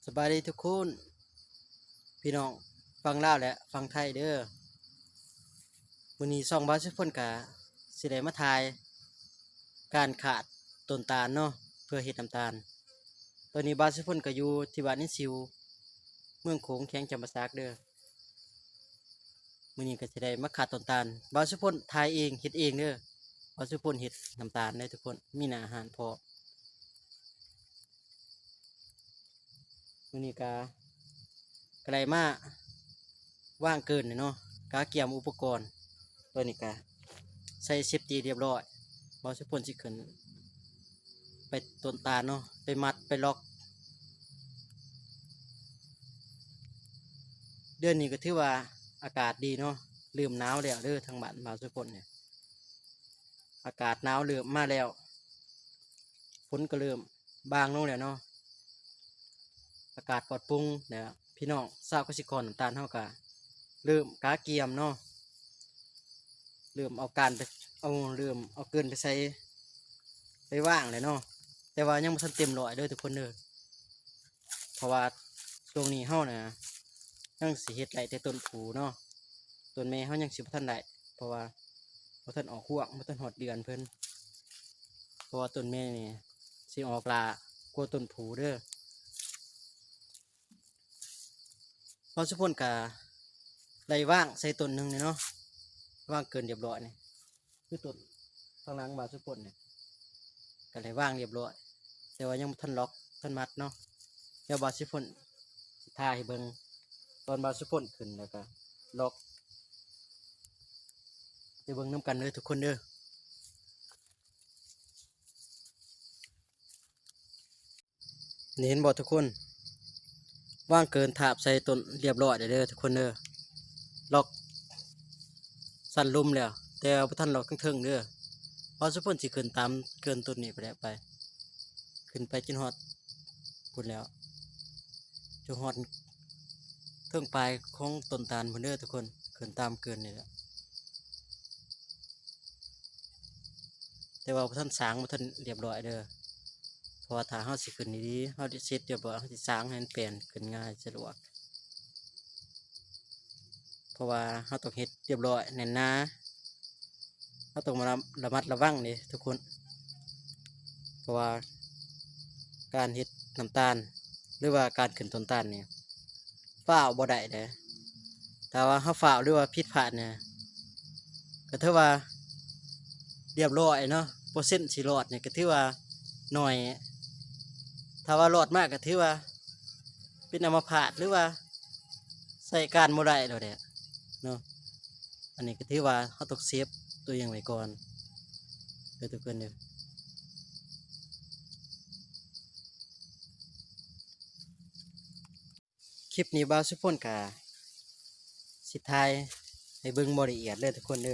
ສະບາຍດີທຸກຄົນ ພີ່ນ້ອງຝັ່ງລາວ ແລະ ຝັ່ງໄທເດີ. ມື້ນີ້ຊ່ອງບ່າວສຸພົນກະຊິໄດ້ມາຖ່າຍການຂາດຕົ້ນຕານເນາະ ເພື່ອເຮັດນ້ຳຕານ. ຕອນນີ້ບ່າວສຸພົນກະຢູ່ທີ່ບ້ານອິນຊິວ ເມືອງໂຂງ ແຂວງຈຳປາສັກເດີ. ມື້ນີ້ກະຊິໄດ້ມາຂາດຕົ້ນຕານ. ບ່າວສຸພົນຖ່າຍເອງ ເຮັດເອງເດີ. ບ່າວສຸພົນເຮັດນ້ຳຕານເດີທຸກຄົນ ມີໜ້າຮ້ານພ້ອມ. ມື້ນີ້ກະ ກະໄດ້ມາວາງເກີນເນາະ ກະກຽມອຸປະກອນ. ຕອນນີ້ກະໃສ່ເຊບຕີຮຽບຮ້ອຍ. ບ່າວສຸພົນຊິຂຶ້ນໄປຕົ້ນຕານເນາະ ໄປມັດໄປລັອກ. ເດືອນນີ້ກະຖືວ່າອາກາດດີເນາະ ເລີ່ມໜາວແລ້ວເດີ ທາງບ້ານບ່າວສຸພົນນີ້ ອາກາດໜາວເລີ່ມມາແລ້ວ ຝົນກະເລີ່ມບາງລົງແລ້ວເນາະ. ອາກາດປອດໂປ່ງແລ້ວ ພີ່ນ້ອງຊາວກະສິກອນນ້ຳຕານເຮົາກະເລີ່ມກະກຽມເນາະ ເລີ່ມເອົາການໄປ ເອົາ ເລີ່ມເອົາເກີນໄປໃສ່ ໄປວາງແລ້ວເນາະ. ແຕ່ວ່າຍັງບໍ່ທັນເຕັມຮ້ອຍເດີທຸກຄົນເດີ ເພາະວ່າຊ່ວງນີ້ເຮົານະ ຍັງຊິເຮັດໄດ້ແຕ່ຕົ້ນຜູ້ເນາະ ຕົ້ນແມ່ເຮົາຍັງຊິບໍ່ທັນໄດ້ ເພາະວ່າບໍ່ທັນອອກຮວງ ບໍ່ທັນຮອດເດືອນເພິ່ນ ເພາະວ່າຕົ້ນແມ່ນີ້ຊິອອກຫຼ້າກວ່າຕົ້ນຜູ້ເດີ. ບ່າວສຸພົນກະໄດ້ວາງໃສ່ຕົ້ນໜຶ່ງນີ້ເນາະ ວາງເກີນຮຽບຮ້ອຍນີ້ ຄືຕົ້ນທາງຫຼັງບ່າວສຸພົນນີ້ ກະໄດ້ວາງຮຽບຮ້ອຍ ແຕ່ວ່າຍັງບໍ່ທັນລັອກທັນມັດເນາະ. ດຽວບ່າວສຸພົນຊິຖ່າຍໃຫ້ເບິ່ງ ຕອນບ່າວສຸພົນຂຶ້ນແລ້ວກະລັອກ ໄປເບິ່ງນຳກັນເດີທຸກຄົນເດີ. ນີ້ເຫັນບໍ່ທຸກຄົນ ວາງເກີນທາບໃສ່ຕົ້ນຮຽບຮ້ອຍແລ້ວເດີທຸກຄົນເດີ. ລັອກຊັ້ນລຸ່ມແລ້ວ ແຕ່ວ່າບໍ່ທັນລັອກເທິງໆເດີ. ບ່າວສຸພົນຊິຂຶ້ນຕາມເກີນຕົ້ນນີ້ໄປແລ້ວ ໄປ ຂຶ້ນໄປຈົນຮອດພຸ້ນແລ້ວ ຈົນຮອດເທິງປາຍຂອງຕົ້ນຕານພຸ້ນເດີທຸກຄົນ ຂຶ້ນຕາມເກີນນີ້ແຫຼະ. ແຕ່ວ່າບໍ່ທັນສາງ ບໍ່ທັນຮຽບຮ້ອຍເດີ ເພາະວ່າຖ້າເຮົາຊິຂຶ້ນດີໆ ເຮົາເຮັດຮຽບຮ້ອຍ ເຮົາຊິສາງໃຫ້ມັນແປນຂຶ້ນງ່າຍສະດວກ ເພາະວ່າເຮົາຕ້ອງເຮັດຮຽບຮ້ອຍແໜ້ນໜາ ເຮົາຕ້ອງມາລະມັດລະວັງເດ້ທຸກຄົນ ເພາະວ່າການເຮັດນ້ຳຕານ ຫຼືວ່າການຂຶ້ນຕົ້ນຕານນີ້ ຟ້າວບໍ່ໄດ້ເດ້. ຖ້າວ່າເຮົາຟ້າວ ຫຼືວ່າຜິດພາດນີ້ ກະຖືວ່າຮຽບຮ້ອຍເນາະ ເປີເຊັນຊິລອດນີ້ກະຖືວ່າໜ້ອຍ ຖ້າວ່າລອດມາກະຖືວ່າເປັນອຳມະພາດ ຫຼືວ່າໃຊ້ການບໍ່ໄດ້ແລ້ວແຫຼະເນາະ. ອັນນີ້ກະຖືວ່າເຮົາຕ້ອງເຊບຕົວເອງໄວ້ກ່ອນເດີທຸກຄົນເດີ. ຄລິບນີ້ບ່າວສຸພົນກະຊິຖ່າຍໃຫ້ເບິ່ງບໍ່ລະອຽດເລີຍທຸກຄົນເດີ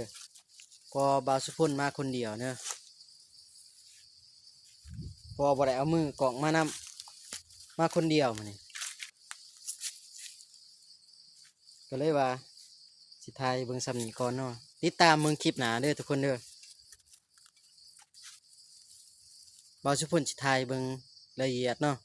ເພາະວ່າບ່າວສຸພົນມາຄົນດຽວເດີ ເພາະວ່າບໍ່ໄດ້ເອົາມືກ້ອງມານຳ ມາຄົນດຽວມື້ນີ້ ກະເລີຍວ່າຊິຖ່າຍໃຫ້ເບິ່ງສ່ຳນີ້ກ່ອນເນາະ. ຕິດຕາມເບິ່ງຄລິບໜ້າເດີທຸກຄົນເດີ. ບ່າວສຸພົນຊິຖ່າຍເບິ່ງລະອຽດເນາະ